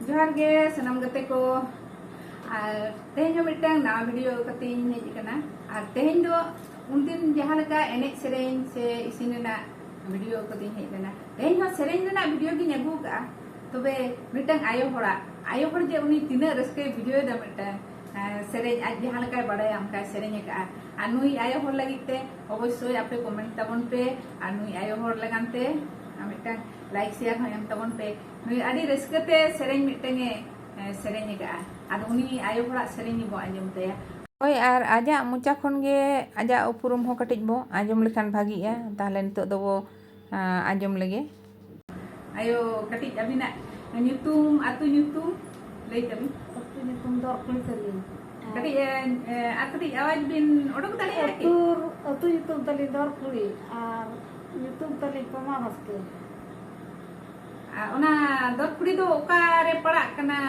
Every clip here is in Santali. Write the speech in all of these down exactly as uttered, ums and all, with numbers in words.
ᱡᱚᱦᱟᱨ ᱜᱮ ᱥᱟᱱᱟᱢ ᱜᱟᱛᱮ ᱠᱚ᱾ ᱟᱨ ᱛᱮᱦᱮᱧ ᱦᱚᱸ ᱢᱤᱫᱴᱟᱝ ᱱᱟᱣᱟ ᱵᱷᱤᱰᱤᱭᱳ ᱠᱟᱛᱮ ᱤᱧ ᱦᱮᱡ ᱟᱠᱟᱱᱟ᱾ ᱟᱨ ᱛᱮᱦᱮᱧ ᱫᱚ ᱩᱱᱫᱤᱱ ᱡᱟᱦᱟᱸ ᱞᱮᱠᱟ ᱮᱱᱮᱡ ᱥᱮᱨᱮᱧ ᱥᱮ ᱤᱥᱤᱱ ᱨᱮᱱᱟᱜ ᱵᱷᱤᱰᱤᱭᱳ ᱠᱟᱛᱮ ᱤᱧ ᱦᱮᱡ ᱟᱠᱟᱱᱟ, ᱛᱮᱦᱮᱧ ᱦᱚᱸ ᱥᱮᱨᱮᱧ ᱨᱮᱱᱟᱜ ᱵᱷᱤᱰᱤᱭᱳ ᱜᱤᱧ ᱟᱹᱜᱩ ᱟᱠᱟᱫᱼᱟ᱾ ᱛᱚᱵᱮ ᱢᱤᱫᱴᱟᱝ ᱟᱭᱳ ᱦᱚᱲᱟᱜ, ᱟᱭᱳ ᱦᱚᱲ ᱡᱮ ᱩᱱᱤ ᱛᱤᱱᱟᱹᱜ ᱨᱟᱹᱥᱠᱟᱹᱭ ᱵᱩᱡᱷᱟᱹᱣ ᱮᱫᱟ ᱢᱤᱫᱴᱟᱝ, ᱮᱸ, ᱥᱮᱨᱮᱧ ᱟᱡ ᱡᱟᱦᱟᱸ ᱞᱮᱠᱟᱭ ᱵᱟᱲᱟᱭᱟ ᱚᱱᱠᱟᱭ ᱥᱮᱨᱮᱧ ᱟᱠᱟᱫᱼᱟ᱾ ᱟᱨ ᱱᱩᱭ ᱟᱭᱳ ᱦᱚᱲ ᱞᱟᱹᱜᱤᱫ ᱛᱮ ᱚᱵᱚᱥᱥᱳᱭ ᱟᱯᱮ ᱠᱚᱢᱮᱱᱴ ᱛᱟᱵᱚᱱ ᱯᱮ, ᱟᱨ ᱱᱩᱭ ᱟᱭᱳ ᱦᱚᱲ ᱞᱟᱹᱜᱤᱫ ᱛᱮ ᱟᱨ ᱢᱤᱫᱴᱟᱝ ᱞᱟᱭᱤᱠ ᱥᱮᱭᱟᱨ ᱦᱚᱸ ᱮᱢ ᱛᱟᱵᱚᱱ ᱯᱮ᱾ ᱱᱩᱭ ᱟᱹᱰᱤ ᱨᱟᱹᱥᱠᱟᱹ ᱛᱮ ᱥᱮᱨᱮᱧ ᱢᱤᱫᱴᱟᱝ ᱮ, ᱮ, ᱥᱮᱨᱮᱧ ᱟᱠᱟᱫᱼᱟ᱾ ᱟᱫᱚ ᱩᱱᱤ ᱟᱭᱳ ᱦᱚᱲᱟᱜ ᱥᱮᱨᱮᱧ ᱜᱮᱵᱚ ᱟᱸᱡᱚᱢ ᱛᱟᱭᱟ᱾ ᱦᱳᱭ, ᱟᱨ ᱟᱡᱟᱜ ᱢᱚᱪᱟ ᱠᱷᱚᱱ ᱜᱮ ᱟᱡᱟᱜ ᱩᱯᱨᱩᱢ ᱦᱚᱸ ᱠᱟᱹᱴᱤᱡ ᱵᱚ ᱟᱸᱡᱚᱢ ᱞᱮᱠᱷᱟᱱ ᱵᱷᱟᱹᱜᱤᱜᱼᱟ᱾ ᱛᱟᱦᱞᱮ ᱱᱤᱛᱚᱜ ᱫᱚᱵᱚ, ᱟ, ᱟᱸᱡᱚᱢ ᱞᱮᱜᱮ᱾ ᱟᱭᱳ, ᱠᱟᱹᱴᱤᱡ ᱟᱹᱵᱤᱱᱟᱜ ᱧᱩᱛᱩᱢ, ᱟᱹᱛᱩ ᱧᱩᱛᱩᱢ ᱞᱟᱹᱭ ᱛᱟᱵᱤᱱ᱾ ᱟᱹᱛᱩ ᱧᱩᱛᱩᱢ ᱫᱚᱨᱠᱩᱲᱤ ᱛᱟᱹᱞᱤᱧ᱾ ᱠᱟᱹᱴᱤᱡ, ᱮ, ᱮ, ᱟᱨ ᱠᱟᱹᱴᱤᱡ ᱟᱣᱟᱡᱽ ᱵᱤᱱ ᱚᱰᱚᱠ ᱫᱟᱲᱮᱭᱟᱜᱼᱟ ᱠᱤ? ᱟᱹᱛᱩ, ᱟᱹᱛᱩ ᱧᱩᱛᱩᱢ ᱛᱟᱹᱞᱤᱧ ᱫᱚᱨᱠᱩᱲᱤ ᱟᱨ ᱧᱩᱛᱩᱢ ᱛᱟᱹᱞᱤᱧ ᱯᱚᱢᱟ ᱵᱟᱥᱠᱮ᱾ ᱟᱨ ᱚᱱᱟ ᱫᱚᱨᱠᱩᱲᱤ ᱫᱚ ᱚᱠᱟᱨᱮ ᱯᱟᱲᱟᱜ ᱠᱟᱱᱟ?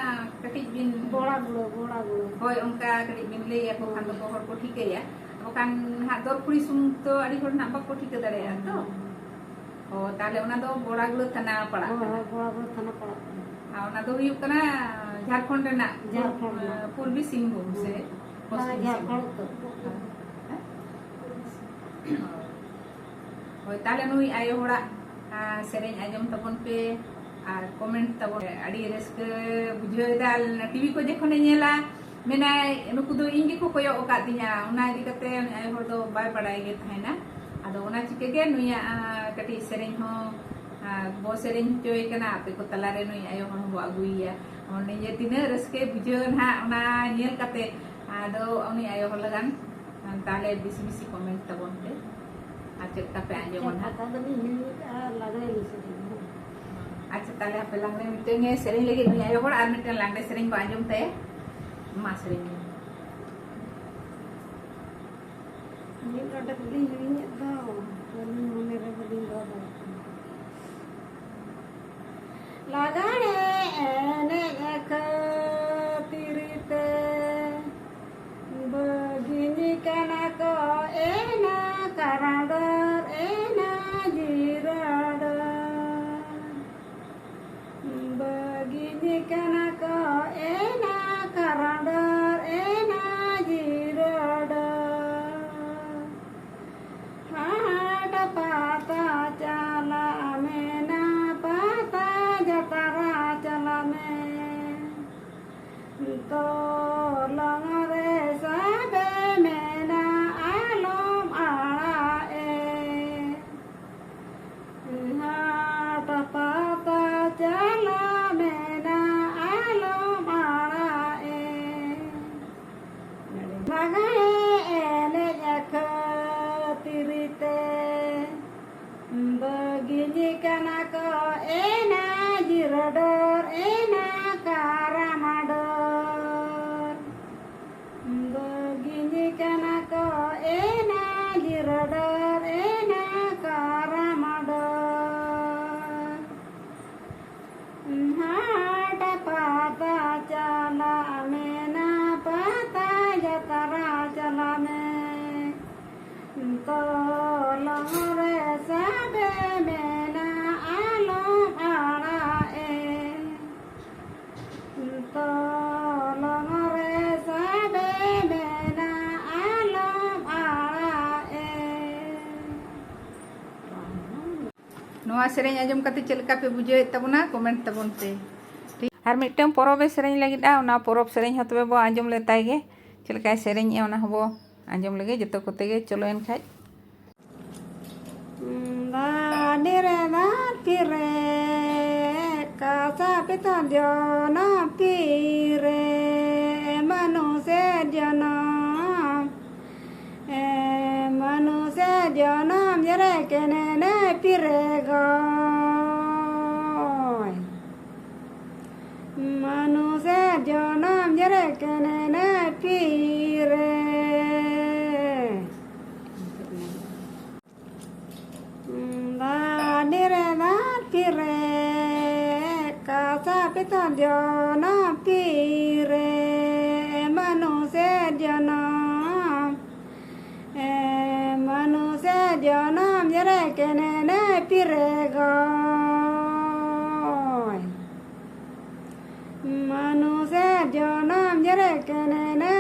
ᱠᱟᱹᱴᱤᱡ ᱵᱤᱱ ᱵᱚᱲᱟ ᱜᱩᱲᱟᱹ, ᱵᱚᱲᱟ ᱜᱩᱲᱟᱹ᱾ ᱦᱳᱭ, ᱚᱱᱠᱟ ᱠᱟᱹᱴᱤᱡ ᱵᱤᱱ ᱞᱟᱹᱭ ᱟᱠᱚ ᱠᱷᱟᱱ ᱫᱚ ᱦᱚᱲ ᱠᱚ ᱴᱷᱤᱠᱟᱹᱭᱟ᱾ ᱵᱟᱠᱷᱟᱱ ᱱᱟᱦᱟᱜ ᱫᱚᱨᱠᱩᱲᱤ ᱥᱩᱢᱩᱝ ᱛᱚ ᱟᱹᱰᱤ ᱦᱚᱲ ᱱᱟᱦᱟᱜ ᱵᱟᱠᱚ ᱴᱷᱤᱠᱟᱹ ᱫᱟᱲᱮᱭᱟᱜᱼᱟ ᱛᱚ᱾ ᱚ, ᱛᱟᱦᱞᱮ ᱚᱱᱟ ᱫᱚ ᱵᱚᱲᱟ ᱜᱩᱲᱟᱹ ᱛᱷᱟᱱᱟ ᱯᱟᱲᱟᱜ ᱦᱳᱭ, ᱠᱟᱱᱟ᱾ ᱦᱳᱭ, ᱵᱚᱲᱟ ᱜᱩᱲᱟᱹ ᱛᱷᱟᱱᱟ ᱯᱟᱲᱟᱜ ᱠᱟᱱᱟ᱾ ᱟᱨ ᱚᱱᱟ ᱫᱚ ᱦᱩᱭᱩᱜ ᱠᱟᱱᱟ ᱡᱷᱟᱲᱠᱷᱚᱸᱰ ᱨᱮᱱᱟᱜ ᱡᱷᱟᱲᱠᱷᱚᱸᱰ ᱨᱮᱱᱟᱜ᱾ ᱯᱩᱨᱵᱤ ᱥᱤᱝᱵᱷᱩᱢ ᱥᱮ ᱦᱳᱭ᱾ ᱯᱚᱥᱪᱤᱢ ᱵᱟᱝ, ᱡᱷᱟᱲᱠᱷᱚᱸᱰ ᱥᱤᱝᱵᱷᱩᱢ᱾ ᱩᱛᱛᱚᱨ᱾ ᱦᱮᱸ? ᱦᱳᱭ, ᱛᱟᱦᱞᱮ ᱱᱩᱭ ᱟᱭᱳ ᱦᱚᱲᱟᱜ, ᱟ, ᱥᱮᱨᱮᱧ ᱟᱸᱡᱚᱢ ᱛᱟᱵᱚᱱ ᱯᱮ ᱟᱨ ᱠᱚᱢᱮᱱᱴ ᱛᱟᱵᱚᱱ ᱯᱮ᱾ ᱟᱹᱰᱤ ᱨᱟᱹᱥᱠᱟᱹ ᱵᱩᱡᱷᱟᱹᱣ ᱮᱫᱟ᱾ ᱴᱤᱵᱷᱤ ᱠᱚ ᱡᱚᱠᱷᱚᱱᱮ ᱧᱮᱞᱟ, ᱢᱮᱱᱟᱭ, "ᱱᱩᱠᱩ ᱫᱚ ᱤᱧ ᱜᱮᱠᱚ ᱠᱚᱭᱚᱜ ᱟᱠᱟᱫ ᱛᱤᱧᱟ", ᱚᱱᱟ ᱤᱫᱤ ᱠᱟᱛᱮ ᱩᱱᱤ ᱟᱭᱳ ᱦᱚᱲ ᱫᱚ ᱵᱟᱭ ᱵᱟᱲᱟᱭ ᱜᱮ ᱛᱟᱦᱮᱱᱟ᱾ ᱟᱫᱚ ᱚᱱᱟ ᱪᱤᱠᱟᱹ ᱜᱮ ᱱᱩᱭᱟᱜ, ᱟ, ᱠᱟᱹᱴᱤᱡ ᱥᱮᱨᱮᱧ ᱦᱚᱸ, ᱟ, ᱵᱚ ᱥᱮᱨᱮᱧ ᱦᱚᱪᱚᱭᱮ ᱠᱟᱱᱟ᱾ ᱟᱯᱮ ᱠᱚ ᱛᱟᱞᱟᱨᱮ ᱱᱩᱭ ᱟᱭᱳ ᱦᱚᱲ ᱦᱚᱸ ᱵᱚ ᱟᱹᱜᱩᱭᱮᱭᱟ᱾ ᱩᱱᱤ ᱡᱮ ᱛᱤᱱᱟᱹᱜ ᱨᱟᱹᱥᱠᱟᱹᱭ ᱵᱩᱡᱷᱟᱹᱣ ᱱᱟᱦᱟᱜ ᱚᱱᱟ ᱧᱮᱞ ᱠᱟᱛᱮ, ᱟᱫᱚ ᱩᱱᱤ ᱟᱭᱳ ᱦᱚᱲ ᱞᱟᱜᱟᱱ ᱛᱟᱦᱞᱮ ᱵᱮᱥᱤ ᱵᱮᱥᱤ ᱠᱚᱢᱮᱱᱴ ᱛᱟᱵᱚᱱ ᱯᱮ᱾ ᱟᱨ ᱪᱮᱫ ᱞᱮᱠᱟ ᱯᱮ ᱟᱸᱡᱚᱢᱟ ᱱᱟᱦᱟᱜ? ᱠᱟᱛᱷᱟ ᱫᱚᱞᱤᱧ ᱦᱤᱲᱤᱧ ᱟᱠᱟᱫᱼᱟ, ᱞᱟᱜᱽᱲᱮ ᱞᱤᱧ ᱥᱮᱨᱮᱧᱟ᱾ ᱟᱪᱪᱷᱟ, ᱛᱟᱦᱞᱮ ᱦᱟᱯᱮ ᱞᱟᱜᱽᱲᱮ ᱢᱤᱫᱴᱟᱝ ᱮ ᱥᱮᱨᱮᱧ ᱞᱟᱹᱜᱤᱫ ᱱᱩᱭ ᱟᱭᱳ ᱦᱚᱲ, ᱟᱨ ᱢᱤᱫᱴᱟᱝ ᱞᱟᱜᱽᱲᱮ ᱥᱮᱨᱮᱧ ᱵᱚ ᱟᱸᱡᱚᱢ ᱛᱟᱭᱟ᱾ ᱢᱟ ᱥᱮᱨᱮᱧ ᱢᱮ᱾ ᱢᱤᱫ ᱰᱚᱸᱰᱮᱠ ᱞᱤᱧ ᱦᱤᱲᱤᱧᱮᱫ ᱫᱚ, ᱵᱟᱹᱞᱤᱧ ᱢᱚᱱᱮ ᱨᱮ ᱵᱟᱹᱞᱤᱧ ᱫᱚᱦᱚ ᱫᱟᱲᱮᱭᱟᱜ ᱠᱟᱱᱟ᱾ ᱞᱟᱜᱽᱲᱮ ᱮᱱᱮᱡ ᱠᱷᱟᱹᱛᱤᱨ ᱛᱮ ᱵᱟᱹᱜᱤᱧ ᱠᱟᱱᱟ ᱠᱚ ᱮᱱᱟ ᱠᱟᱨᱟᱰᱟᱨ, ᱮᱱᱟ ᱡᱤᱨᱟᱰᱟᱨ᱾ ᱵᱟᱹᱜᱤᱧ ᱠᱟᱱᱟ ᱠᱚ ᱮᱱᱟ ᱡᱤᱨᱟᱹ ᱰᱚᱨ, ᱮᱱᱟ ᱠᱟᱨᱟᱢᱟ ᱰᱚᱨ᱾ ᱵᱟᱹᱜᱤᱧ ᱠᱟᱱᱟ ᱠᱚ ᱮᱱᱟ ᱡᱤᱨᱟᱹ ᱰᱚᱨ, ᱮᱱᱟ ᱠᱟᱨᱟᱢᱟ ᱰᱚᱨ᱾ ᱦᱟᱴ ᱯᱟᱛᱟ ᱪᱟᱞᱟᱜ ᱢᱮ ᱱᱟ, ᱯᱟᱛᱟ ᱡᱟᱛᱨᱟ ᱪᱟᱞᱟᱜ ᱢᱮ᱾ ᱛᱚᱞᱚᱝ ᱨᱮ ᱥᱟᱵᱮ ᱢᱮᱱᱟ ᱟᱞᱚᱢ ᱟᱲᱟᱜ ᱮ᱾ ᱛᱚᱞᱚᱝ ᱨᱮ ᱥᱟᱵᱮ ᱢᱮᱱᱟ ᱟᱞᱚᱢ ᱟᱲᱟᱜ ᱮ᱾ ᱱᱚᱣᱟ ᱥᱮᱨᱮᱧ ᱟᱸᱡᱚᱢ ᱠᱟᱛᱮ ᱪᱮᱫ ᱞᱮᱠᱟ ᱯᱮ ᱵᱩᱡᱷᱟᱹᱣᱮᱫ ᱛᱟᱵᱚᱱᱟ, ᱠᱚᱢᱮᱱᱴ ᱛᱟᱵᱚᱱ ᱯᱮ᱾ ᱴᱷᱤᱠ, ᱟᱨ ᱢᱤᱫᱴᱟᱝ ᱯᱚᱨᱚᱵᱽ ᱮ ᱥᱮᱨᱮᱧ ᱞᱟᱹᱜᱤᱫᱼᱟ, ᱚᱱᱟ ᱯᱚᱨᱚᱵᱽ ᱥᱮᱨᱮᱧ ᱦᱚᱸ ᱛᱚᱵᱮ ᱵᱚ ᱟᱸᱡᱚᱢ ᱞᱮᱛᱟᱭ ᱜᱮ᱾ ᱪᱮᱫ ᱞᱮᱠᱟᱭ ᱥᱮᱨᱮᱧᱮᱜᱼᱟ, ᱚᱱᱟ ᱦᱚᱸᱵᱚ ᱟᱸᱡᱚᱢ ᱞᱮᱜᱮ ᱡᱚᱛᱚ ᱠᱚᱛᱮ ᱜᱮ᱾ ᱪᱚᱞᱚ ᱮᱱᱠᱷᱟᱡ᱾ ᱫᱟᱹᱱᱤ ᱨᱮ ᱫᱟᱹᱱ ᱯᱤᱨᱮ, ᱠᱟᱥᱟ ᱯᱤᱛᱚᱱ ᱡᱚᱱᱚᱢ ᱯᱤᱨᱮ, ᱢᱟᱱᱩᱥᱮ ᱡᱚᱱᱚᱢ, ᱮ, ᱢᱟᱱᱩᱥᱮ ᱡᱚᱱᱚᱢ ᱡᱮᱨᱮ ᱠᱮᱱᱮ ᱱᱮ ᱯᱤᱨᱮ ᱜᱚᱭ᱾ ᱢᱟᱱᱩᱥᱮ ᱡᱚᱱᱚᱢ ᱡᱮᱨᱮ ᱠᱮᱱᱮ ᱱᱮ ᱯᱤᱨᱮ᱾ ᱫᱟᱹᱱᱤ ᱨᱮ ᱫᱟᱹᱱ ᱯᱤᱨᱮ, ᱠᱟᱥᱟ ᱯᱤᱛᱚᱱ ᱡᱚᱱᱚᱢ ᱯᱤᱨᱮ, ᱢᱟᱱᱩᱥᱮ ᱡᱚᱱᱚᱢ, ᱮ, ᱢᱟᱱᱩᱥᱮ ᱡᱚᱱᱚᱢ ᱡᱮᱨᱮ ᱠᱮᱱᱮ ᱱᱮ ᱯᱤᱨᱮ ᱜᱚᱭ᱾ ᱢᱟᱱᱩᱥᱮ ᱡᱚᱱᱚᱢ ᱡᱮᱨᱮ ᱠᱮᱱᱮ ᱱᱮ